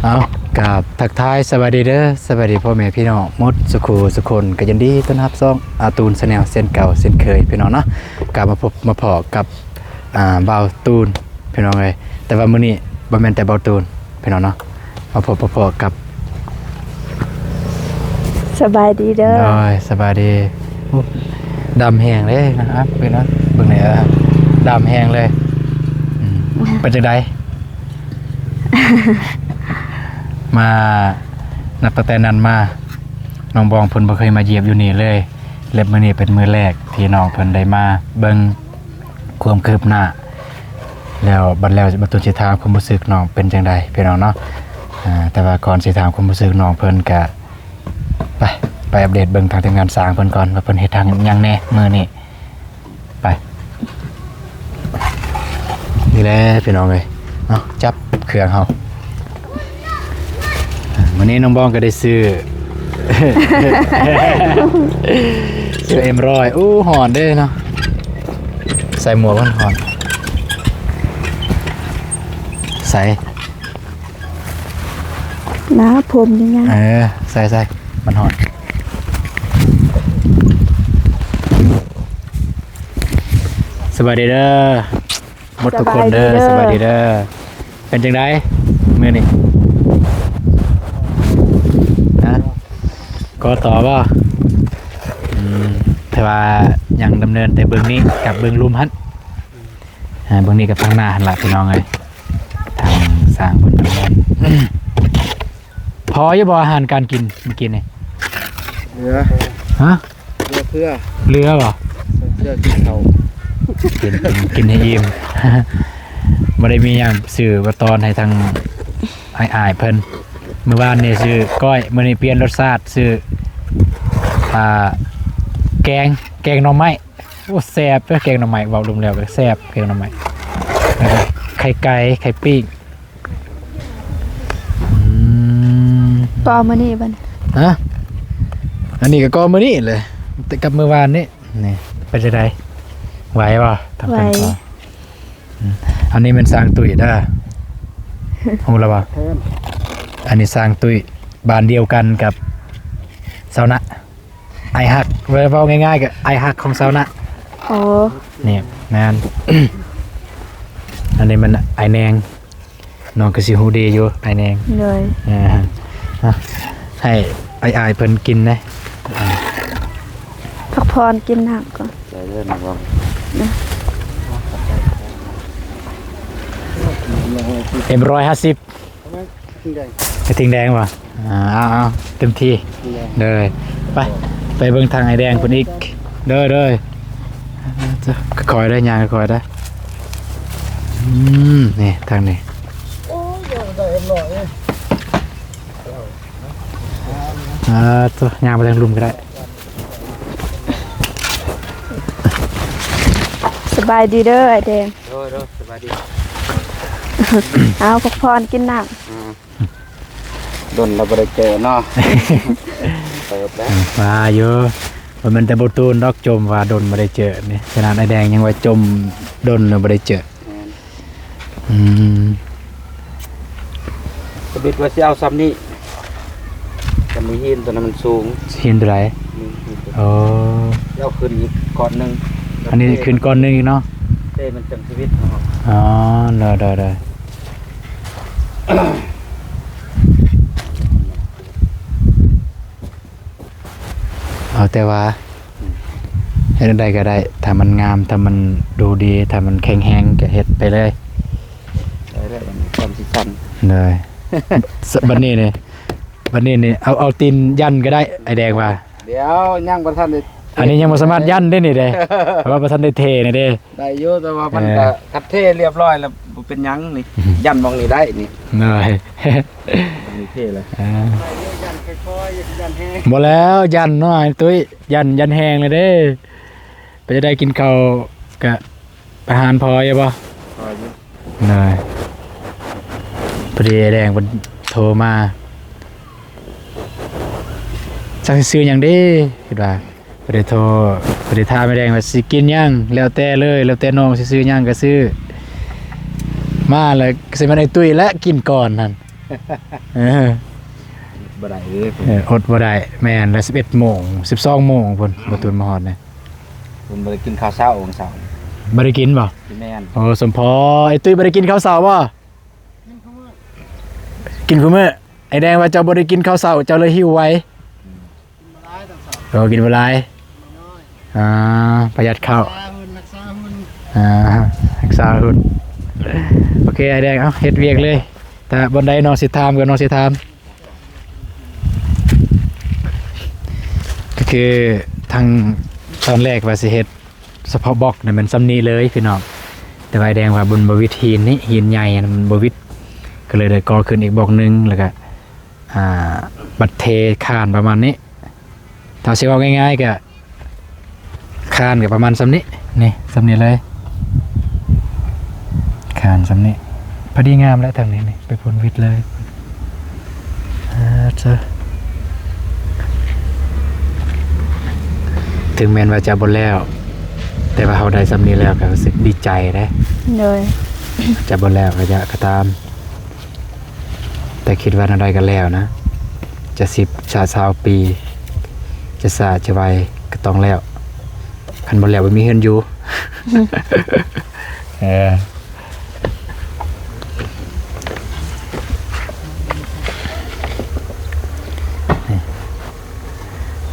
ເອົາ ກາບທັກທາຍສະບາຍດີເດີ ສະບາຍດີພໍ່ແມ່ພີ່ນ້ອງໝົດສູ່ຄູ່ສູ່ຄົນ ກໍຍິນດີຕ້ອນຮັບຊ່ອງອາຕູນແຊນແນວເຊັ່ນເກົ່າເຊັ່ນເຄີຍພີ່ນ້ອງເນາະ. ກາບມາພົບມາພໍ້ກັບ ອ່າ ບ່າວຕູນພີ່ນ້ອງເອີຍ. ແຕ່ວ່າມື້ນີ້ບໍ່ແມ່ນແຕ່ບ່າວຕູນພີ່ນ້ອງເນາະ ມາພົບມາພໍ້ກັບ ສະບາຍດີເດີ. ໂດຍ ສະບາຍດີ. ໂອ້ ດຳແຮງເດ້ນະ ອ່ະ ເບິ່ງນະ ເບິ່ງແດ່ ດຳແຮງເລີຍ. ອືມ ເປັນຈັ່ງໃດ? ມາ ນັບຕັ້ງແຕ່ນັ້ນມາ ນ້ອງບອງເພິ່ນບໍ່ເຄີຍມາຢຽບຢູ່ນີ້ເລີຍ ແລະ ມື້ນີ້ເປັນມື້ແລກທີ່ນ້ອງເພິ່ນໄດ້ມາເບິ່ງຄວາມຄືບໜ້າ. ແລ້ວບັດແລ້ວບ່າວຕູນຊິຖາມຄວາມຮູ້ສຶກນ້ອງເປັນຈັ່ງໃດພີ່ນ້ອງເນາະ. ອ່າ ແຕ່ວ່າກ່ອນຊິຖາມຄວາມຮູ້ສຶກນ້ອງເພິ່ນ ກະ ໄປ ໄປອັບເດດເບິ່ງທາງທີມງານຊ່າງເພິ່ນກ່ອນ ວ່າເພິ່ນເຮັດຫຍັງແດ່ມື້ນີ້. ໄປ ນີ້ແຫຼະພີ່ນ້ອງເອີຍ ເອົາ ຈັບເຄື່ອງເຮົາ. ມື້ນີ້ນ້ອງບອງກໍໄດ້ຊື້ ຊື້ເອັມຮ້ອຍ. ໂອ້ ຮ້ອນເດ້ເນາະ ໃສ່ໝວກມັນຮ້ອນ. ໃສ່ ໜາຜົມນີ້ຫຍັງ? ເອີ ໃສ່ໆ ມັນຮ້ອນ. ສະບາຍດີເດີໝົດທຸກຄົນເດີ. ສະບາຍດີເດີ. ສະບາຍດີເດີ. ເປັນຈັ່ງໃດມື້ນີ້? ຮະ? ກໍຕໍ່ບໍ່? ອືມ ແຕ່ວ່າຍັງດຳເນີນແຕ່ເບື້ອງນີ້ກັບເບື້ອງລຸ່ມຫັ້ນ. ອ່າ ເບິ່ງນີ້ກັບທາງໜ້າຫັ້ນລະພີ່ນ້ອງເອີຍ ທາງຊ່າງເພິ່ນດຳເນີນ. ພໍຢູ່ບໍ່ອາຫານການກິນມື້ກີ້ນີ້? ເຫຼືອ. ຮະ? ເຫຼືອເພື່ອ. ເຫຼືອບໍ່? ເພື່ອກິນເຂົ້າ ກິນ ກິນ ກິນໃຫ້ອີ່ມ. ບໍ່ໄດ້ມີຫຍັງ ຊື້ມາຕ້ອນໃຫ້ທາງອ້າຍໆເພິ່ນ. ມື້ວານນີ້ຊື້ກ້ອຍ ມື້ນີ້ປ່ຽນລົດຊາດ ຊື້ ອ່າ ແກງ ແກງໜໍ່ໄມ້. ໂອ້ ແຊບເດີແກງໜໍ່ໄມ້ ເວົ້າລວມແລ້ວກໍແຊບແກງໜໍ່ໄມ້ ແລ້ວກໍໄຂ່ໄກ່ ໄຂ່ປີ້ງ. ອືມ ກໍມື້ນີ້ບັດ ຮະ? ອັນນີ້ກໍ ກໍມື້ນີ້ແຫຼະ ແຕ່ກັບມື້ວານນີ້. ນີ້ ເປັນຈັ່ງໃດ? ໄຫວບໍ່? ທຳການ ໄຫວ ກໍ ອືມ ອັນນີ້ແມ່ນຊ່າງຕຸ້ຍເດີ ຮູ້ແລ້ວບໍ່? ອັນນີ້ຊ່າງຕຸ້ຍ ບ້ານດຽວກັນກັບຊາວນະ. ອ້າຍຮັກ ເວົ້າ ເວົ້າງ່າຍໆ ກໍອ້າຍຮັກຂອງຊາວນະ. ອໍ ນີ້ແມ່ນ ອັນນີ້ມັນອ້າຍແນງ ນ້ອງກໍຊິຮູ້ດີຢູ່ ອ້າຍແນງ. ໂດຍ ອ່າ ໃຫ້ອ້າຍໆເພິ່ນກິນເດ້ ພັກຜ່ອນກິນນ້ຳກ່ອນ. ໃສ່ເດີນ້ອງ ເອັມຮ້ອຍຫ້າສິບ. ກະທິງແດງບໍ່? ອ່າ ເອົາໆ ເຕັມທີ່. ເດີ ໄປ ໄປເບິ່ງທາງອ້າຍແດງເພິ່ນອີກ. ເດີ ເດີ ຄ່ອຍໆເດີ ຍ່າງຄ່ອຍໆເດີ. ອືມ ນີ້ທາງນີ້. ອ່າ ໂຕ ຍ່າງໄປທາງລຸ່ມກໍໄດ້. ສະບາຍດີເດີອ້າຍແດງ. ໂດຍໆ ສະບາຍດີ. ເອົາ ພັກຜ່ອນກິນນ້ຳ. ອືມ ດົນລະບໍ່ໄດ້ເຈີເນາະ. ເຕີບແລ້ວ ວ່າຢູ່ ບໍ່ແມ່ນແຕ່ບໍ່ຕູນດອກ ຈົ່ມວ່າດົນບໍ່ໄດ້ເຈີນີ້. ຂະໜາດອ້າຍແດງຍັງວ່າຈົ່ມດົນລະບໍ່ໄດ້ເຈີ. ແມ່ນ ອືມ ສະບິດວ່າຊິເອົາຊ່ຳນີ້ ຊ່ຳນີ້ ຫີນຕົວນັ້ນມັນສູງ. ຫີນຕົວໃດ? ນີ້ ຫີນຕົວ ອໍ ແລ້ວຂຶ້ນອີກກ້ອນໜຶ່ງ. ອັນນີ້ຂຶ້ນກ້ອນໜຶ່ງອີກເນາະ. ເຕ້ມັນຈັ່ງຊີວິດເນາະ. ອໍ ໂດຍໆໆ. ເອົາແຕ່ວ່າ ເຮັດແນວໃດກໍໄດ້ ຖ້າມັນງາມ ຖ້າມັນດູດີ ຖ້າມັນແຂງແຮງກໍເຮັດໄປເລີຍ. ໄດ້ແລ້ວ ຄວາມຊິສັ່ນ ເລີຍ. ບັດນີ້ນີ້ ບັດນີ້ນີ້ ເອົາ ເອົາຕີນຢັນກໍໄດ້ ອ້າຍແດງວ່າ. ດຽວ ຍັງບໍ່ທັນໄດ້ ອັນນີ້ຍັງບໍ່ສາມາດຢັນໄດ້ນີ້ເດ້ ເພາະວ່າບໍ່ທັນໄດ້ເທນີ້ເດ້. ໄດ້ຢູ່ ແຕ່ວ່າມັນ ເອີ ກໍຄັດເທລຽບຮ້ອຍແລ້ວ ບໍ່ເປັນຫຍັງນີ້. ຢັນໝ່ອງນີ້ໄດ້ນີ້. ໂດຍ ນີ້ເທແລ້ວ. ອ່າ ບໍ່ແລ້ວ ຢັນໜ້ອຍຕຸ້ຍ ຢັນ ຢັນແຮງເລີຍເດ້. ເປັນຈັ່ງໃດ ກິນເຂົ້າກະອາຫານພໍຢູ່ບໍ່? ພໍຢູ່. ໂດຍ ພໍດີອ້າຍແດງເພິ່ນໂທມາ ຈັກຊິຊື້ຫຍັງເດ້ ຄິດວ່າ. ບໍ່ໄດ້ໂທ ບໍ່ໄດ້ຖາມອ້າຍແດງວ່າຊິກິນຫຍັງ ແລ້ວແຕ່ເລີຍ ແລ້ວແຕ່ນ້ອງຊິຊື້ຫຍັງກໍຊື້ ມາແລ້ວຊິແມ່ນອ້າຍຕຸ້ຍແຫຼະກິນກ່ອນຫັ້ນ. ເອີ ບໍ່ໄດ້ເອີຍ ເອີ ອົດບໍ່ໄດ້. ແມ່ນລະ ສິບເອັດໂມງ ສິບສອງໂມງພຸ້ນ ບໍ່ຕູນມາຮອດນີ້. ເພິ່ນບໍ່ໄດ້ກິນເຂົ້າເຊົ້າ ວັນເສົາ ບໍ່ໄດ້ກິນບໍ່? ແມ່ນ. ໂອ້ ສົມພໍ ໄອ້ຕຸ້ຍບໍ່ໄດ້ກິນເຂົ້າເຊົ້າບໍ່? ກິນຄູ່ມື້ ກິນຄູ່ມື້. ໄອ້ແດງວ່າເຈົ້າບໍ່ໄດ້ກິນເຂົ້າເຊົ້າ ເຈົ້າເລີຍຫິວໄວ. ອືມ ເອີ ກິນບໍ່ຫຼາຍ ອ່າ ປະຢັດເຂົ້າ ຮັກສາຫຸ່ນ ອ່າ ຮັກສາຫຸ່ນ. ໂອເຄ ອ້າຍແດງ ເອົາ ເຮັດວຽກເລີຍ ຖ້າບ່ອນໃດນ້ອງຊິຖາມ ກໍນ້ອງຊິຖາມ. ກໍຄືທາງຕອນແລກວ່າຊິເຮັດສະເພາະບລັອກນັ້ນແມ່ນສ່ຳນີ້ເລີຍພີ່ນ້ອງ, ແຕ່ວ່າອ້າຍແດງວ່າມັນບໍ່ວິດຫີນນີ້ ຫີນໃຫຍ່ຫັ້ນມັນບໍ່ວິດ ກໍເລີຍໄດ້ກໍ່ຂຶ້ນອີກບລັອກໜຶ່ງ ແລ້ວກໍ ອ່າ ບັດເທຄານປະມານນີ້. ຖ້າຊິເວົ້າງ່າຍໆ ກະຄານກະປະມານສ່ຳນີ້ ນີ້ ສ່ຳນີ້ເລີຍ ຄານສ່ຳນີ້ ພໍດີງາມແລ້ວ. ທາງນີ້ນີ້ ໄປພຸ້ນວິດເລີຍ ເອີ ເຈົ້າ ເຖິງແມ່ນວ່າຈະບໍ່ແລ້ວ ແຕ່ວ່າເຮົາໄດ້ສ່ຳນີ້ແລ້ວ ກໍຮູ້ສຶກດີໃຈເດ້. ໂດຍ ຈະບໍ່ແລ້ວກໍຢ່າກໍຕາມ ແຕ່ຄິດວ່າແນວໃດກໍແລ້ວນະ ຈະສິບ ຊາວ ຊາວປີ ຈະຊ້າຈະໄວກໍຕ້ອງແລ້ວ, ຄັນບໍ່ແລ້ວບໍ່ມີເຮືອນຢູ່. ເອີ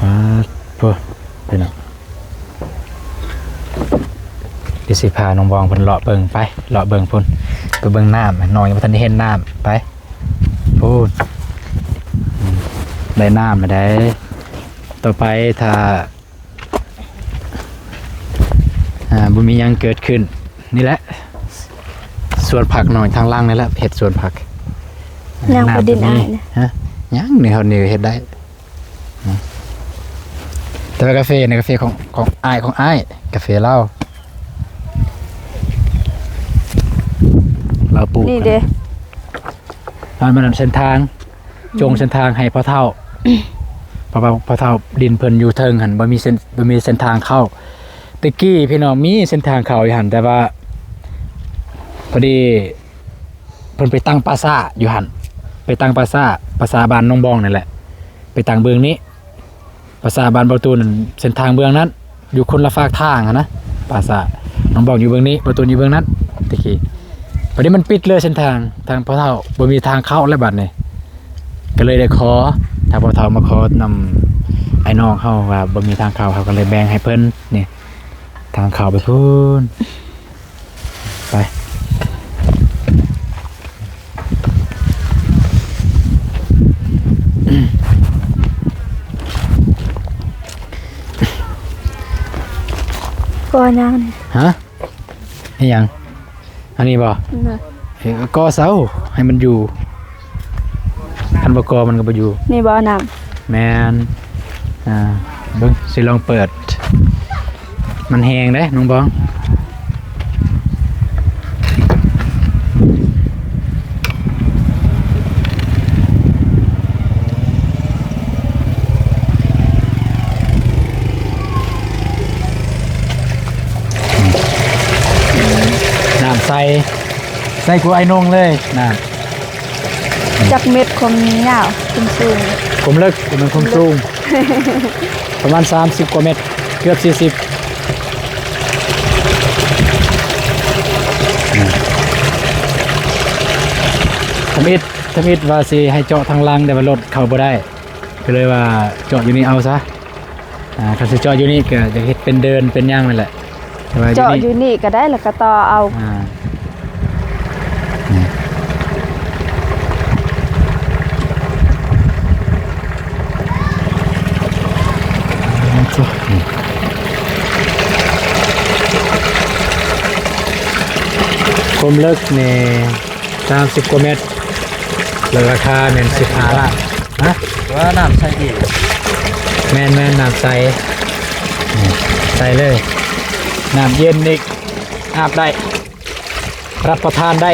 ປາດໂທ້ ພີ່ນ້ອງ. ດຽວຊິພານ້ອງບອງເພິ່ນເລາະເບິ່ງ ໄປເລາະເບິ່ງພຸ້ນ ໄປເບິ່ງນ້ຳ ນ້ອງຍັງບໍ່ທັນໄດ້ເຫັນນ້ຳ. ໄປພຸ້ນ ອືມ ໄດ້ນ້ຳແລ້ວໃດ໋. ຕໍ່ໄປຖ້າ ອ່າ ບໍ່ມີຫຍັງເກີດຂຶ້ນ ນີ້ແຫຼະ ສວນຜັກນ້ອງທາງຫຼັງນີ້ແຫຼະ ເຮັດສວນຜັກ. ຍັງບໍ່ດິນອ້າຍນະ ຮະ ຍັງ ນີ້ເຮົານີ້ເຮັດໄດ້. ແຕ່ວ່າກາເຟນີ້ ກາເຟຂອງ ຂອງອ້າຍ ຂອງອ້າຍ ກາເຟລາວ ລາວປູກນີ້ເດ້. ອັນນັ້ນມັນເສັ້ນທາງ ອືມ ຈົ່ງເສັ້ນທາງໃຫ້ພໍ່ເຖົ້າ ເພາະວ່າພໍ່ເຖົ້າດິນເພິ່ນຢູ່ເທິງຫັ້ນ ບໍ່ມີເສັ້ນ ບໍ່ມີເສັ້ນທາງເຂົ້າ. ແຕ່ກີ້ພີ່ນ້ອງ ມີເສັ້ນທາງເຂົ້າຢູ່ຫັ້ນ ແຕ່ວ່າພໍດີ ເພິ່ນໄປຕັ້ງປ່າຊ້າຢູ່ຫັ້ນ ໄປຕັ້ງປ່າຊ້າ ປ່າຊ້າບ້ານນ້ອງບອງນີ້ແຫຼະ ໄປຕັ້ງເບື້ອງນີ້. ປ່າຊ້າບ້ານເບົາຕູນນັ້ນ ເສັ້ນທາງເບື້ອງນັ້ນ ຢູ່ຄົນລະຟາກທາງຫັ້ນນະ. ປ່າຊ້ານ້ອງບອງຢູ່ເບື້ອງນີ້ ເບົາຕູນຢູ່ເບື້ອງນັ້ນ ແຕ່ກີ້. ບັດນີ້ມັນປິດເລີຍເສັ້ນທາງ ທາງພໍ່ເຖົ້າບໍ່ມີທາງເຂົ້າແລ້ວບັດນີ້ ກໍເລີຍໄດ້ຂໍ ທາງພໍ່ເຖົ້າມາຂໍນຳອ້າຍນ້ອງເຮົາວ່າບໍ່ມີທາງເຂົ້າ ເຮົາກໍເລີຍແບ່ງໃຫ້ເພິ່ນນີ້ ທາງເຂົ້າໄປພຸ້ນ. ໄປ ກໍຫຍັງນີ້ ຮະ ອີຫຍັງ ອັນນີ້ບໍ່? ນະ ເອີ ກໍເຊົາໃຫ້ມັນຢູ່ ຄັນບໍ່ກໍມັນກໍບໍ່ຢູ່. ນີ້ບໍ່ນ້ຳ? ແມ່ນ. ອ່າ ເບິ່ງ ຊິລອງເປີດ ມັນແຮງເດ້ນ້ອງບອງ. ນ້ຳໃສ ໃສກວ່າໄອ້ນົງເລີຍນ້ຳ. ຈັກເມັດຄວາມຍາວ ຄວາມສູງ? ຄວາມເລິກ ບໍ່ແມ່ນຄວາມສູງ ປະມານສາມສິບກວ່າເມັດ ເກືອບສີ່ສິບ. ທຳອິດ ທຳອິດວ່າຊິໃຫ້ເຈາະທາງຫຼັງ ແຕ່ວ່າລົດເຂົ້າບໍ່ໄດ້ ກໍເລີຍວ່າເຈາະຢູ່ນີ້ເອົາຊະ. ອ່າ ຄັນຊິເຈາະຢູ່ນີ້ກໍຢາກເຮັດເປັນເດີ່ນເປັນຫຍັງນັ້ນແຫຼະ ແຕ່ວ່າຢູ່ນີ້ ເຈາະຢູ່ນີ້ກໍໄດ້ ແລ້ວກໍຕໍ່ເອົາ. ອ່າ ນີ້ ຄວາມເລິກນີ້ ສາມສິບກວ່າແມັດ ແລ້ວລາຄາແມ່ນສິບຫ້າລ້ານ. ຮະ? ວ່ານ້ຳໃສດີ. ແມ່ນໆ ນ້ຳໃສ ນີ້ ໃສເລີຍ ນ້ຳເຢັນອີກ ອາບໄດ້ ຮັບປະທານໄດ້.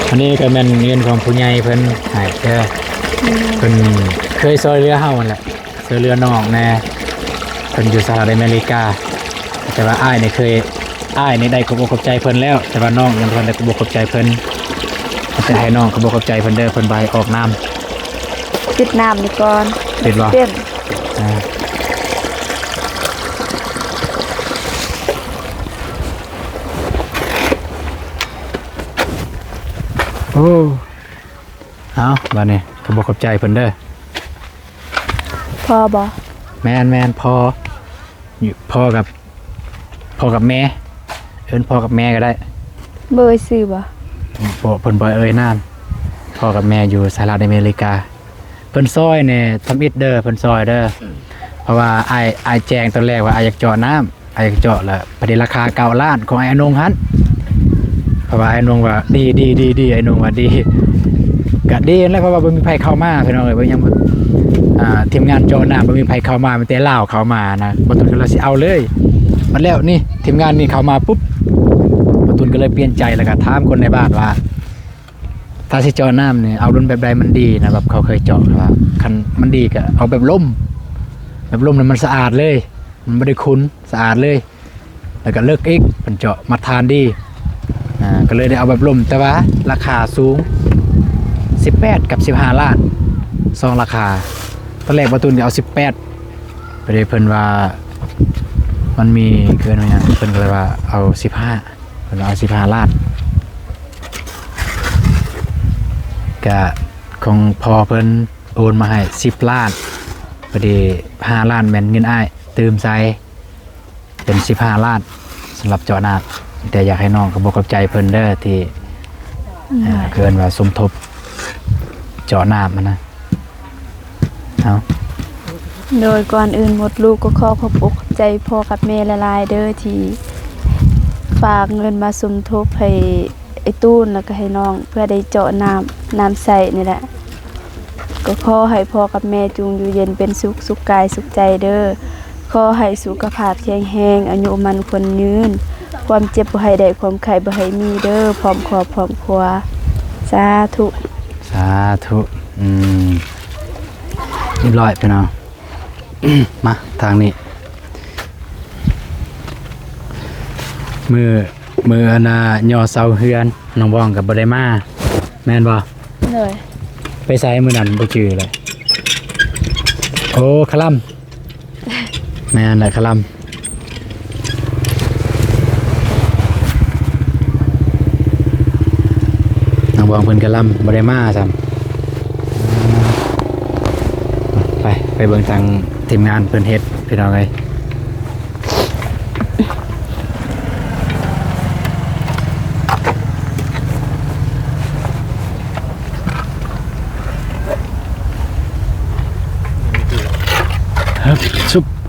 ອັນນີ້ກໍແມ່ນເງິນຂອງຜູ້ໃຫຍ່ເພິ່ນໃຫ້ເດີ ອືມ ເພິ່ນເຄີຍຊ່ອຍເຫຼືອເຮົາຫັ້ນແຫຼະ. ຊ່ວຍເຫຼືອນ້ອງແດ່ ເພິ່ນຢູ່ສະຫະລັດອາເມລິກາ ແຕ່ວ່າອ້າຍນີ້ເຄີຍ ອ້າຍນີ້ໄດ້ຂອບອົກຂອບໃຈເພິ່ນແລ້ວ, ແຕ່ວ່ານ້ອງຍັງບໍ່ທັນໄດ້ຂອບອົກຂອບໃຈເພິ່ນ. ຈະໃຫ້ນ້ອງຂອບອົກຂອບໃຈເພິ່ນເດີ, ເພິ່ນບໍ່ໃຫ້ອອກນ້ຳ. ປິດນ້ຳນີ້ກ່ອນ. ປິດບໍ່? ເປັນ. ອ່າ. ໂອ້. ເອົາ ບາດນີ້ຂອບອົກຂອບໃຈເພິ່ນເດີ. ພໍ່ບໍ່? ແມ່ນໆ ພໍ່. ຢູ່ ພໍ່ກັບ ພໍ່ກັບແມ່. ເອີ້ນພໍ່ກັບແມ່ກໍໄດ້. ບໍ່ເອີ່ຍຊື່ບໍ່? ບໍ່ ເພິ່ນບໍ່ເອີ່ຍນາມ. ພໍ່ກັບແມ່ຢູ່ສະຫະລັດອາເມລິກາ. ເພິ່ນຊ່ອຍແດ່ທຳອິດເດີ, ເພິ່ນຊ່ອຍເດີ. ເພາະວ່າອ້າຍ ອ້າຍແຈ້ງຕອນແລກວ່າອ້າຍຢາກເຈາະນ້ຳ. ອ້າຍຢາກເຈາະລະ ພໍດີລາຄາເກົ້າລ້ານຂອງອ້າຍອານົງຫັ້ນ. ເພາະວ່າອ້າຍອານົງວ່າ ດີ ດີ ດີ ດີ ອ້າຍອານົງວ່າດີ. ກະດີຫັ້ນແຫຼະ ເພາະວ່າບໍ່ມີໃຜເຂົ້າມາ ພີ່ນ້ອງເອີຍ. ບໍ່ຍັງ ອ່າ ທີມງານເຈາະນ້ຳບໍ່ມີໃຜເຂົ້າມາ, ມີແຕ່ລາວເຂົ້າມານະ. ບໍ່ຕຸນກໍເລີຍຊິເອົາເລີຍ. ບັດແລ້ວນີ້ ທີມງານນີ້ເຂົ້າມາປຸບ ບໍ່ຕຸນກໍເລີຍປ່ຽນໃຈ ແລ້ວກໍຖາມຄົນໃນບ້ານວ່າ ຖ້າຊິເຈາະນ້ຳນີ້ ເອົາລຸ້ນແບບໃດມັນດີນະ, ແບບເຂົາເຄີຍເຈາະວ່າ ຄັນມັນດີກໍເອົາແບບລົມ, ແບບລົມນີ້ມັນສະອາດເລີຍ, ມັນບໍ່ໄດ້ຂຸ່ນ, ສະອາດເລີຍ ແລ້ວກໍເລິກອີກ, ເພິ່ນເຈາະມາດຖານດີ. ອ່າ ກໍເລີຍໄດ້ເອົາແບບລົມ, ແຕ່ວ່າລາຄາສູງ, ສິບແປດກັບສິບຫ້າລ້ານ ສອງລາຄາ. ຕອນແລກບ່າວຕຸນກໍເອົາສິບແປດ ໄປເດ້, ເພິ່ນວ່າມັນມີ ເອີ້ນວ່າຫຍັງ, ເພິ່ນກໍເລີຍວ່າເອົາສິບຫ້າ. ເພິ່ນເອົາສິບຫ້າລ້ານ ກະຂອງພໍ່ເພິ່ນໂອນມາໃຫ້ສິບລ້ານ ພໍດີຫ້າລ້ານແມ່ນເງິນອ້າຍຕື່ມໃສ່ ເປັນສິບຫ້າລ້ານ ສຳລັບເຈາະນ້ຳ. ແຕ່ຢາກໃຫ້ນ້ອງຂອບອົກຂອບໃຈເພິ່ນເດີ ທີ່ ເອີ ເອີ້ນວ່າສົມທົບເຈາະນ້ຳຫັ້ນນະ. ເອົາ ໂດຍ ກ່ອນອື່ນໝົດ ລູກກໍຂໍຂອບອົກຂອບໃຈພໍ່ກັບແມ່ຫຼາຍໆເດີ ທີ່ຝາກເງິນມາສົມທົບໃຫ້ໄອ້ຕູນ ແລ້ວກໍໃຫ້ນ້ອງ ເພື່ອໄດ້ເຈາະນ້ຳ ນ້ຳໃຊ້ນີ້ແຫຼະ. ກໍຂໍໃຫ້ພໍ່ກັບແມ່ຈົ່ງຢູ່ເຢັນເປັນສຸກ ສຸກກາຍສຸກໃຈເດີ. ຂໍໃຫ້ສຸຂະພາບແຂງແຮງ ອາຍຸໝັ້ນຂວັນຍືນ ຄວາມເຈັບບໍ່ໃຫ້ໄດ້ ຄວາມໄຂ້ບໍ່ໃຫ້ມີເດີ ພ້ອມຄອບພ້ອມຄົວ. ສາທຸ. ສາທຸ. ອືມ ຮຽບຮ້ອຍພີ່ນ້ອງ. ມາທາງນີ້ ມື້ ມື້ອັນນ່າ ຍໍເສົາເຮືອນ ນ້ອງບອງກໍບໍ່ໄດ້ມາ ແມ່ນບໍ່? ໂດຍ. ໄປໃສມື້ນັ້ນ ບໍ່ຈື່ເລີຍ. ໂອ້ ຄະລຳ. ແມ່ນແຫຼະ ຄະລຳ. ນ້ອງບອງເພິ່ນກະລຳ ບໍ່ໄດ້ມາຊ້ຳ. ໄປ ໄປເບິ່ງທາງທີມງານເພິ່ນເຮັດ ພີ່ນ້ອງເອີຍ.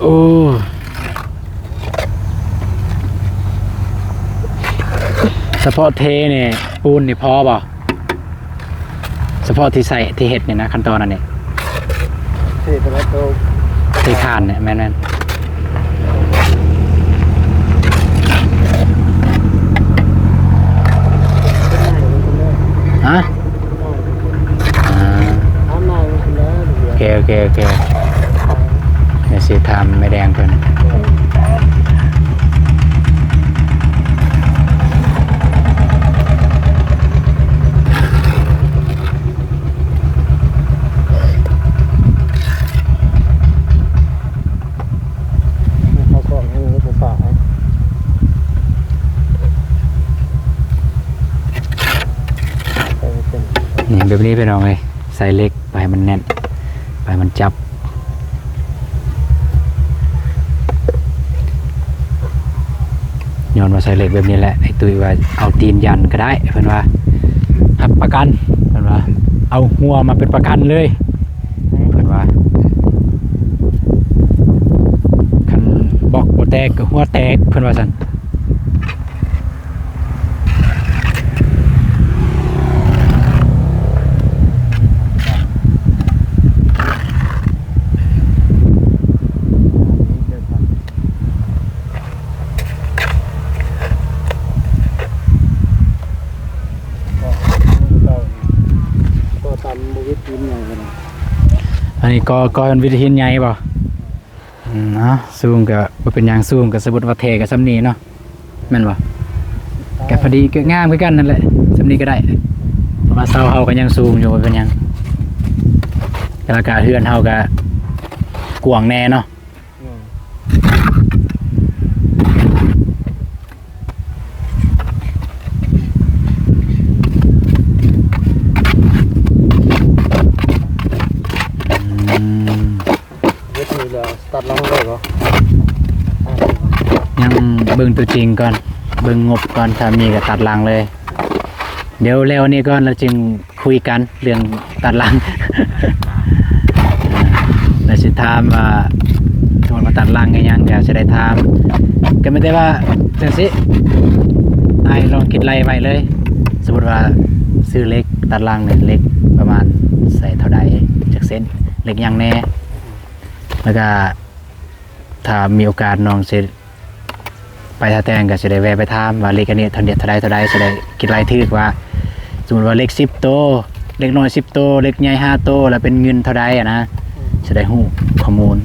ໂອ້ ສະເພາະເທນີ້ ປູນນີ້ພໍບໍ່? ສະເພາະທີ່ໃຊ້ ທີ່ເຮັດນີ້ນະ ຂັ້ນຕອນອັນນີ້ ເທໄປແລ້ວໂຕ ເທຄານນີ້ ແມ່ນໆ. ຮະ? ອ່າ ໂອເຄ ໂອເຄ ໂອເຄ. ດຽວຊິຖາມແມ່ແດງເພິ່ນ. ເອົາກ້ອງໃຫ້ມັນບໍ່ປາກ ນີ້ ແບບນີ້ພີ່ນ້ອງເອີຍ ໃສ່ເຫຼັກ ໄປໃຫ້ມັນແໜ້ນ ໄປໃຫ້ມັນຈັບ ຍ້ອນວ່າໃສ່ເຫຼັກແບບນີ້ແຫຼະ ໄອ້ຕຸ້ຍວ່າເອົາຕີນຢັນກໍໄດ້ ເພິ່ນວ່າຮັບປະກັນ ເພິ່ນວ່າເອົາຫົວມາເປັນປະກັນເລີຍ ເພິ່ນວ່າ ຄັນບລັອກບໍ່ແຕກກໍຫົວແຕກ ເພິ່ນວ່າຊັ້ນ. ອັນນີ້ກໍ ກໍເປັນວິທີໃຫຍ່ບໍ່? ອືມ ເອົາ ສູງກໍບໍ່ເປັນຫຍັງ ສູງກໍສົມມຸດວ່າແທ້ກໍສ່ຳນີ້ເນາະ. ແມ່ນບໍ່? ກໍພໍດີ ກໍງາມຄືກັນນັ້ນແຫຼະ ສ່ຳນີ້ກໍໄດ້ ເພາະວ່າເສົາເຮົາກໍຍັງສູງຢູ່ ບໍ່ເປັນຫຍັງ ແລ້ວກໍເຮືອນເຮົາກໍກວ້າງແດ່ເນາະ. ອືມ ອືມ ເຮັດນີ້ແລ້ວຕັດຫຼັງເລີຍບໍ່? ຍັງເບິ່ງຕົວຈິງກ່ອນ ເບິ່ງງົບກ່ອນ ຖ້າມີກໍຕັດຫຼັງເລີຍ. ດຽວແລ້ວອັນນີ້ກ່ອນ ແລ້ວຈຶ່ງຄຸຍກັນເລື່ອງຕັດຫຼັງ ແລ້ວຊິຖາມວ່າ ສົມມຸດວ່າຕັດຫຼັງອີ່ຫຍັງ ດຽວຊິໄດ້ຖາມ. ກໍມີແຕ່ວ່າຈັ່ງຊີ້ ອ້າຍລອງຄິດໄລ່ໄວ້ເລີຍ ສົມມຸດວ່າຊື້ເຫຼັກຕັດຫຼັງນີ້ ເຫຼັກປະມານໃສ່ເທົ່າໃດ ຈັກເສັ້ນ ເຫຼັກຫຍັງແດ່ ແລ້ວກໍ ຖ້າມີໂອກາດນ້ອງຊິໄປທ່າແຕ່ງ ກໍຊິໄດ້ແວ່ໄປຖາມວ່າເຫຼັກອັນນີ້ເທົ່າໃດ ເທົ່າໃດ ເທົ່າໃດ ຊິໄດ້ຄິດໄລ່ຖືກວ່າ ສົມມຸດວ່າເຫຼັກສິບໂຕ ເຫຼັກນ້ອຍສິບໂຕ ເຫຼັກໃຫຍ່ຫ້າໂຕ ແລ້ວເປັນເງິນເທົ່າໃດຫັ້ນນະ ອືມ ຊິໄດ້ຮູ້ຂໍ້ມູນ.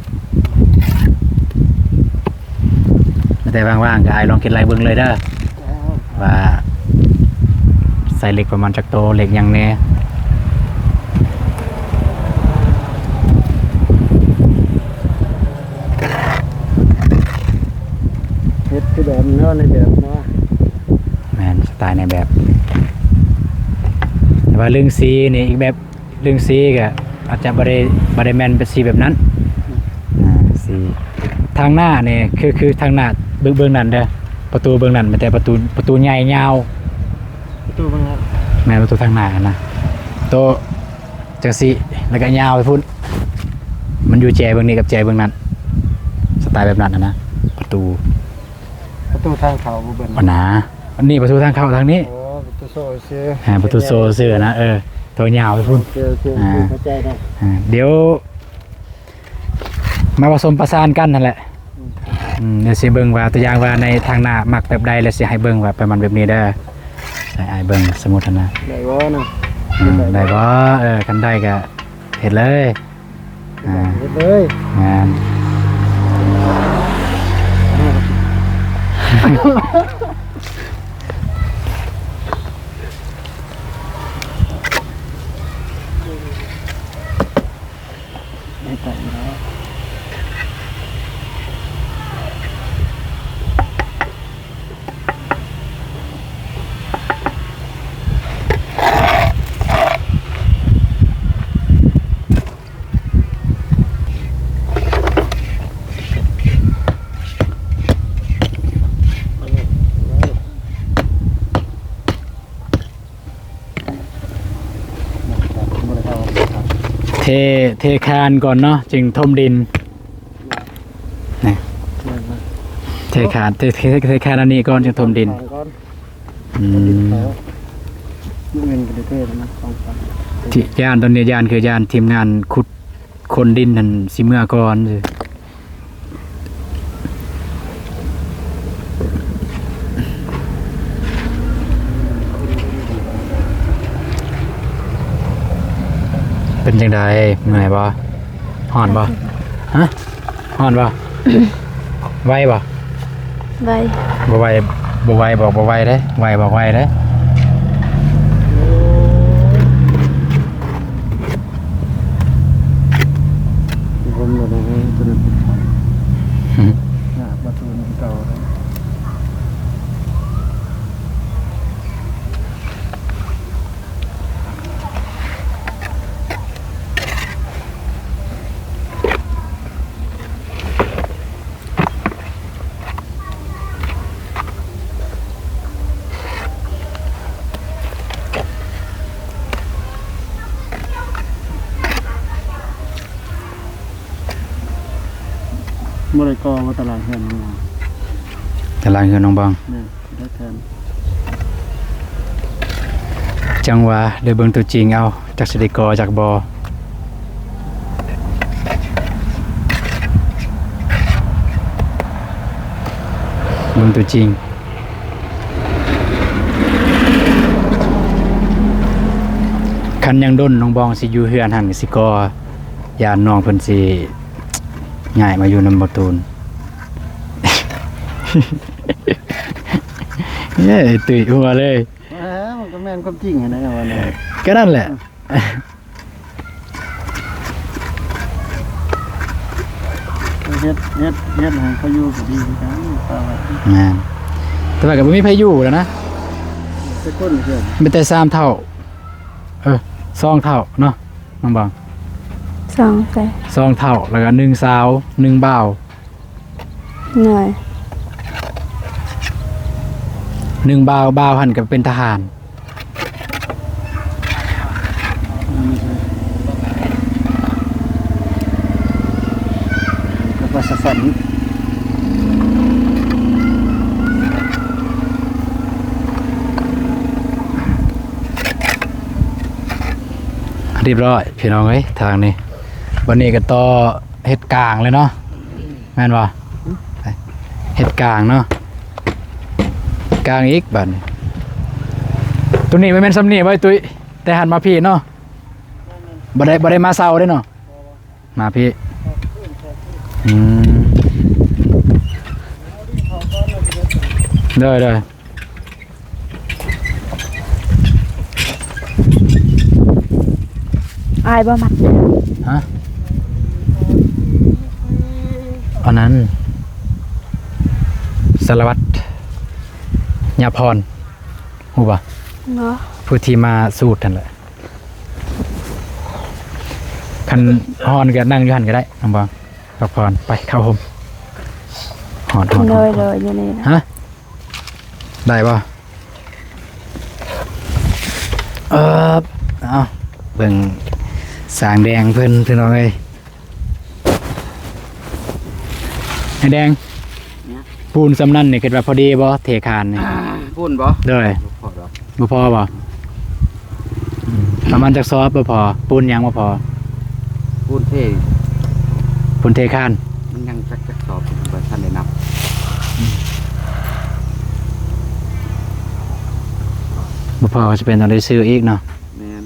ແຕ່ວ່າງໆ ກໍອ້າຍລອງຄິດໄລ່ເບິ່ງເລີຍເດີ ວ່າໃສ່ເຫຼັກປະມານຈັກໂຕ ເຫຼັກຫຍັງແດ່. ເຮັດຄືແບບເນາະ ໃນແບບເນາະ ແມ່ນ ສະໄຕໃນແບບ ແຕ່ວ່າເລື່ອງສີນີ້ອີກແບບ ເລື່ອງສີກໍອາດຈະບໍ່ໄດ້ ບໍ່ໄດ້ແມ່ນເປັນສີແບບນັ້ນ ອືມ ອ່າ ສີທາງໜ້ານີ້ ຄື ຄືທາງໜ້າເບິ່ງ ເບິ່ງນັ້ນເດີ ປະຕູເບິ່ງນັ້ນ ແມ່ນແຕ່ປະຕູ ປະຕູໃຫຍ່ຍາວ ປະຕູເບິ່ງນັ້ນ ແມ່ນປະຕູທາງໜ້າຫັ້ນນະ ໂຕະ ຈັ່ງຊີ້ ແລ້ວກໍຍາວໄປພຸ້ນ ມັນຢູ່ແຈເບິ່ງນີ້ກັບແຈເບິ່ງນັ້ນ ສະໄຕແບບນັ້ນຫັ້ນນະ ປະຕູ ປະຕູທາງເຂົ້າບໍ່ເບິ່ງ ອັນນະ ອັນນີ້ປະຕູທາງເຂົ້າທາງນີ້ ໂອ້ ປະຕູໂຊຊື່ ອ່າ ປະຕູໂຊຊື່ນະ ເອີ ໂຕຍາວໄປພຸ້ນ ໂອເຄ ໂອເຄ ອ່າ ເຂົ້າໃຈແລ້ວ ອ່າ ດຽວ ມາປະສົມປະສານກັນຫັ້ນແຫຼະ ອືມ ອືມ ດຽວຊິເບິ່ງວ່າ ຕົວຢ່າງວ່າໃນທາງໜ້າມັກແບບໃດ ແລ້ວຊິໃຫ້ເບິ່ງວ່າປະມານແບບນີ້ເດີ ໃຫ້ອ້າຍເບິ່ງ ສົມມຸດຫັ້ນນະ ໄດ້ບໍ່ນະ ອືມ ໄດ້ບໍ່ ເອີ ຄັນໄດ້ກໍເຮັດເລີຍ ອ່າ ເຮັດເລີຍ ແມ່ນ ໄດ້ໄປແລ້ວ. ເທ ເທຄານກ່ອນເນາະ ຈຶ່ງຖົມດິນ ນີ້ ເທຄານ ເທ ເທ ເທຄານອັນນີ້ກ່ອນ ຈຶ່ງຖົມດິນ ອືມ ທີ່ຢ້ານຕອນນີ້ ຢ້ານຄືຢ້ານທີມງານຂຸດຄົ້ນດິນຫັ້ນຊິເມືອກ່ອນ. ເປັນຈັ່ງໃດ? ເມື່ອຍບໍ່? ຮ້ອນບໍ່? ຮະ? ຮ້ອນບໍ່? ໄວບໍ່? ໄວ ບໍ່ໄວ ບໍ່ໄວ ບອກບໍ່ໄວເດ້ ໄວບອກໄວເດ້. ລົມແລ້ວນະ ຕົວນັ້ນ ຫາກມາທູນຄືເກົ່າ. ບໍ່ໄດ້ກໍ່ວ່າຕາລາງເຮືອນນ້ອງບອງ ຕາລາງເຮືອນນ້ອງບອງ ແມ່ນ ໄດ້ແທນ ຈັ່ງວ່າໄດ້ເບິ່ງຕົວຈິງເອົາ ຈັກຊິໄດ້ກໍ່ຈັກບໍ່ ເບິ່ງຕົວຈິງ. ຄັນຍັງດົນນ້ອງບອງຊິຢູ່ເຮືອນຫັ້ນ ຊິກໍ່ ຢ້ານນ້ອງເພິ່ນຊິຍ້າຍມາຢູ່ນຳບໍ່ຕູນ. ເອີ ຕຸ້ຍຫົວເລີຍ. ເອີ ມັນກໍແມ່ນຄວາມຈິງຫັ້ນນະ ກໍນັ້ນແຫຼະ. ເຮັດ ເຮັດ ເຮັດໃຫ້ເຂົາຢູ່ກໍດີຄືກັນ. ແມ່ນ ແຕ່ວ່າກໍບໍ່ມີໃຜຢູ່ແລ້ວນະ. ແຕ່ຄົນເພື່ອນ ມີແຕ່ສາມເຖົ້າ ເອີ ສອງເຖົ້າເນາະ ນ້ອງບອງ. ສອງໃສ? ສອງເຖົ້າ ແລ້ວກໍໜຶ່ງສາວ ໜຶ່ງບ່າວ. ໂດຍ ໜຶ່ງບ່າວ ບ່າວຫັ້ນກໍເປັນທະຫານ. ກໍວ່າຊັ້ນ ຮຽບຮ້ອຍພີ່ນ້ອງເອີຍ ທາງນີ້. ບັດນີ້ກໍຕໍ່ເຮັດກາງເລີຍເນາະ. ແມ່ນບໍ່? ເຮັດກາງເນາະ ກາງອີກບາດນີ້. ຕົວນີ້ບໍ່ແມ່ນຊ່ຳນີ້ໄວ້ຕຸ້ຍ ແຕ່ຫັ້ນມາພີ້ເນາະ. ບໍ່ໄດ້ ບໍ່ໄດ້ມາເຊົາເດ້ເນາະ ມາພີ້. ອືມ ໂດຍ ໂດຍ. ອ້າຍບໍ່ມັດເດີ. ຮະ? ອັນນັ້ນ ສາລະວັດ ຍາພອນ ຮູ້ບໍ່? ບໍ່. ຜູ້ທີ່ມາສູດຫັ້ນແຫຼະ. ຄັນຮ້ອນກໍນັ່ງຢູ່ຫັ້ນກໍໄດ້ ນ້ອງບອງ. ພັກຜ່ອນ ໄປເຂົ້າຮົ່ມ. ຮ້ອນ ຮ້ອນ ໂດຍ ຮ້ອນ ໂດຍ ຢູ່ນີ້ນະ. ຮະ? ໄດ້ບໍ່? ເອີ ເອົາ ເບິ່ງຊ່າງແດງເພິ່ນ ພີ່ນ້ອງເອີຍ. ອ້າຍແດງ ນະ? ປູນສ່ຳນັ້ນນີ້ຄິດວ່າພໍດີບໍ່ ເທຄານນີ້? ປູນບໍ່? ໂດຍ. ບໍ່ພໍດອກ. ບໍ່ພໍບໍ່? ອືມ ປະມານຈັກສອບບໍ່ພໍ? ປູນຫຍັງບໍ່ພໍ? ປູນເທ ປູນເທຄານ ມັນຍັງຈັກ ຈັກສອບ ບໍ່ທັນໄດ້ນັບ. ອືມ ບໍ່ພໍກໍຈະເປັນຕ້ອງໄດ້ຊື້ອີກເນາະ. ແມ່ນ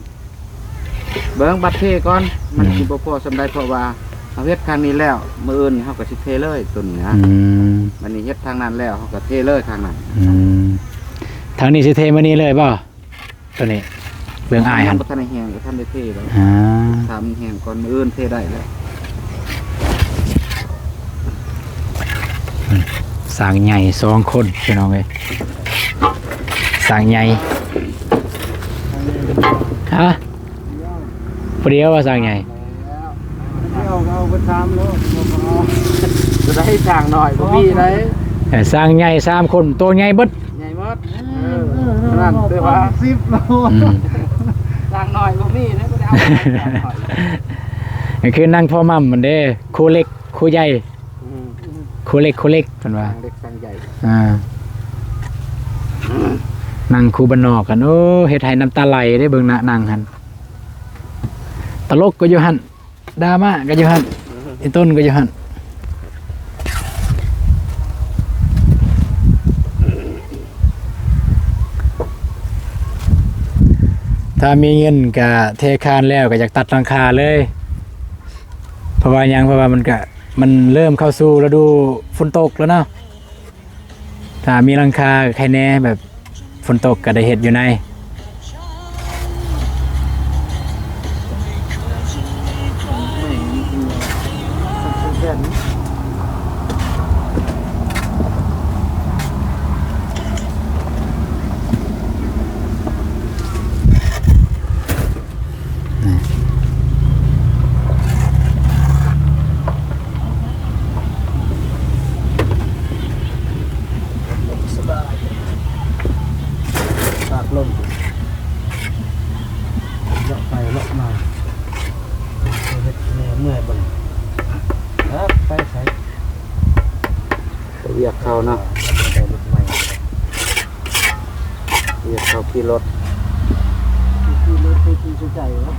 ເບິ່ງບັດເທກ່ອນ ມັນ ອືມ ຊິບໍ່ພໍສ່ຳໃດ ເພາະວ່າເຮົາເຮັດຂ້າງນີ້ແລ້ວ ມື້ອື່ນນີ້ເຮົາກໍຊິເທເລີຍຕົ້ນນີ້ນະ. ອືມ ບັດນີ້ເຮັດທາງນັ້ນແລ້ວ ເຮົາກໍເທເລີຍທາງນັ້ນ. ອືມ ທາງນີ້ຊິເທມື້ນີ້ເລີຍບໍ່? ຕົວນີ້ເບື້ອງອ້າຍຫັ້ນ ຍັງບໍ່ທັນໄດ້ແຫ້ງ ກໍທັນໄດ້ເທດອກ. ອ່າ ຖ້າມັນແຫ້ງກ່ອນ ມື້ອື່ນເທໄດ້ແລ້ວ. ຊ່າງໃຫຍ່ສອງຄົນ ພີ່ນ້ອງເອີຍ ຊ່າງໃຫຍ່. ຮະ? ຜູ້ດຽວວ່າຊ່າງໃຫຍ່ ດຽວເອົາໄປສາມໂລ ບໍ່ໄດ້ ຊ່າງນ້ອຍບໍ່ມີໄດ. ເອີ ຊ່າງໃຫຍ່ສາມຄົນ ໂຕໃຫຍ່ເບິດ. ໃຫຍ່ໝົດ. ເອີ ເອີ ນັ້ນແຕ່ວ່າສິບໂລ. ອືມ ຊ່າງນ້ອຍບໍ່ມີເດ້ ບໍ່ໄດ້ເອົາຊ່າງນ້ອຍ. ກໍຄືນາງພໍ່ໝ່ຳມັນເດ້ ຄູ່ເລັກຄູ່ໃຫຍ່. ອືມ ຄູ່ເລັກຄູ່ເລັກ ເພິ່ນວ່າ ຊ່າງເລັກຊ່າງໃຫຍ່. ອ່າ ນາງຄູ່ບ້ານນອກຫັ້ນ ໂອ້ ເຮັດໃຫ້ນ້ຳຕາໄຫຼເດ້ ເບິ່ງໜ້ານາງຫັ້ນ. ຕະຫຼົກກໍຢູ່ຫັ້ນ ດາມາກໍຢູ່ຫັ້ນ ອີຕົ້ນກໍຢູ່ຫັ້ນ. ຖ້າມີເງິນກະເທຄານແລ້ວກະຢາກຕັດຫຼັງຄາເລີຍ. ເພາະວ່າຫຍັງ? ເພາະວ່າມັນກະ ມັນເລີ່ມເຂົ້າສູ່ລະດູຝົນຕົກແລ້ວເນາະ. ຖ້າມີຫຼັງຄາກໍໄຄແນ່ ແບບຝົນຕົກກໍໄດ້ເຮັດຢູ່ໃນ. ສະບາຍ ຕາກລົມ ເລາະໄປເລາະມາ ເຮັດແນວເມື່ອຍບໍ່ນີ້ ເອີ ໄປໃສ? ໄປວຽກເຂົາເນາະ ໄດ້ລົດໃໝ່ ວຽກເຂົາຂີ່ລົດ ຂີ່ລົດໄປທີ່ສຸດໃຈເນາະ.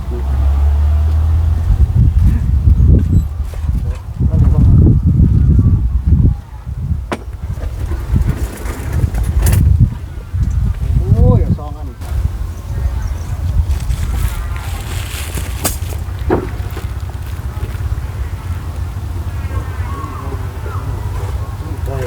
ໂອ້ຍ ສອງອັນ ໄດ້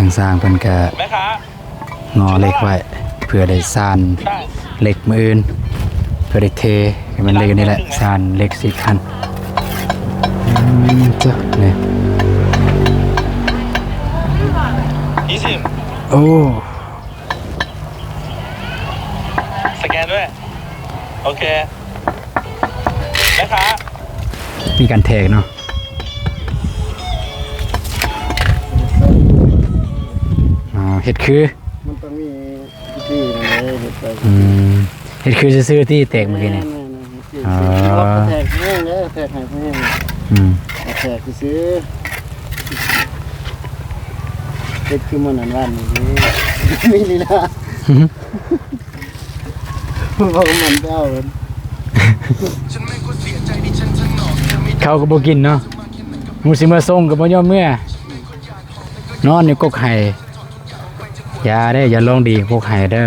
ທາງຊ່າງເພິ່ນກະ ແມ່ຄ້າ ງໍເຫຼັກໄວ້ ເພື່ອໄດ້ສານ ໃຊ່ ເຫຼັກມື້ອື່ນ ເພື່ອໄດ້ເທ ໃຫ້ມັນເຫຼັກອັນນີ້ແຫຼະ ສານເຫຼັກສີ່ຂັ້ນ. ອືມ ຈ້ະ ນີ້ ยี่สิบ ໂອ້ สแกนด้วย โอเค แม่ค้า ມີການແທກເນາະ. ອໍ ເຮັດຄື ມັນຕ້ອງມີວິທີ ເຮັດໄປ ອືມ ເຮັດຄືຊື່ໆ ທີ່ແຕກມື້ກີ້ນີ້. ອໍ ແທກແຮງເດ້ ແທກໃຫ້ແຮງ ອືມ ແທກຊື່ໆ ເຮັດຄືມື້ນັ້ນວານນີ້ ມີລີລາ ເຂົາກໍບໍ່ກິນເນາະ ໝູ່ຊິມາສົ່ງກໍບໍ່ຍອມເມືອ ນອນຢູ່ກົກໄຫ. ຢ່າເດ້ ຢ່າລອງດີກົກໄຫເດີ.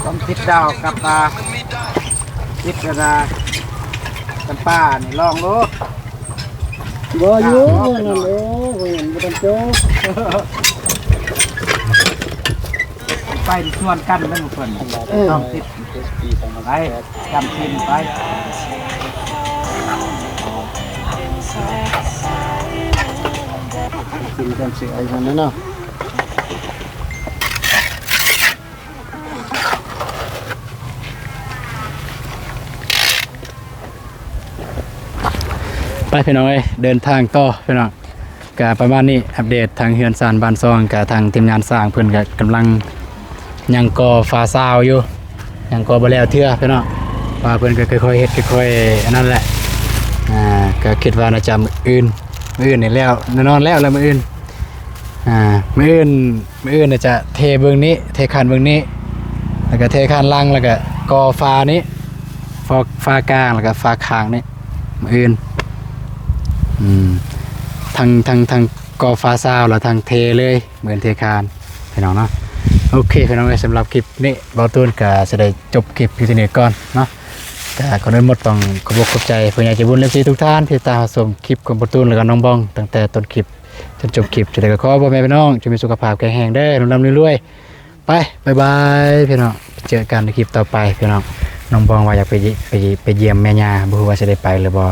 ຕ້ອງຕິດດາວກັບ ອ່າ ຕິດ ອ່າ ຈຳປານີ້ລອງໂລດ. ບໍ່ຢູ່ ບໍ່ ບໍ່ນັ້ນ ໂອ້ ບໍ່ເຫັນ ບໍ່ທັນຈົບ ໄປທີ່ສວນກັນແມ່ນເພິ່ນ ເອີ ຕ້ອງຕິດ ໄປ ຈຳສິນໄປ ກິນກັນຊິໄອ້ຫັ້ນນະເນາະ. ໄປພີ່ນ້ອງເອີຍ ເດີນທາງຕໍ່ພີ່ນ້ອງ ກະປະມານນີ້ ອັບເດດທາງເຮືອນຊານບ້ານຊ່ອງ ກະທາງທີມງານຊ່າງເພິ່ນກະກຳລັງ ຍັງກໍ່ຝາຊາວຢູ່ ຍັງກໍ່ບໍ່ແລ້ວເທື່ອພີ່ນ້ອງ ວ່າເພິ່ນກໍຄ່ອຍໆເຮັດ ຄ່ອຍໆອັນນັ້ນແຫຼະ ອ່າ ກໍຄິດວ່າໜ້າຈະມື້ອື່ນ ມື້ອື່ນນີ້ແລ້ວ ແນ່ນອນແລ້ວແຫຼະມື້ອື່ນ ອ່າ ມື້ອື່ນ ມື້ອື່ນຈະເທເບື້ອງນີ້ ເທຄານເບື້ອງນີ້ ແລ້ວກໍເທຄານຫຼັງ ແລ້ວກໍກໍ່ຝານີ້ ຝາ ຝາກາງ ແລ້ວກໍຝາຂ້າງນີ້ ມື້ອື່ນ ອືມ ທັງ ທັງ ທັງກໍ່ຝາຊາວ ແລ້ວທັງເທເລີຍ ມື້ອື່ນເທຄານ ພີ່ນ້ອງເນາະ. ໂອເຄ ພີ່ນ້ອງເອີຍ ສຳລັບຄລິບນີ້ ບ່າວຕູນກໍຈະໄດ້ຈົບຄລິບຢູ່ທີ່ນີ້ກ່ອນເນາະ. ກໍກ່ອນອື່ນໝົດຕ້ອງຂອບອົກຂອບໃຈຜູ້ໃຫຍ່ໃຈບຸນ ເອັຟຊີ ທຸກທ່ານທີ່ຕິດຕາມຮັບຊົມຄລິບຂອງບ່າວຕູນ ແລ້ວກໍນ້ອງບອງ ຕັ້ງແຕ່ຕົ້ນຄລິບຈົນຈົບຄລິບ. ຈັ່ງໃດກໍຂໍໃຫ້ພໍ່ແມ່ພີ່ນ້ອງຈົ່ງມີສຸຂະພາບແຂງແຮງເດີ ລ່ຳໆລວຍໆ. ໄປ ບາຍບາຍ ພີ່ນ້ອງ ເຈີກັນໃນຄລິບຕໍ່ໄປ ພີ່ນ້ອງ. ນ້ອງບອງວ່າຢາກໄປ ໄປ ໄປຢ້ຽມແມ່ຍ່າ ບໍ່ຮູ້ວ່າຊິໄດ້ໄປຫຼືບໍ່.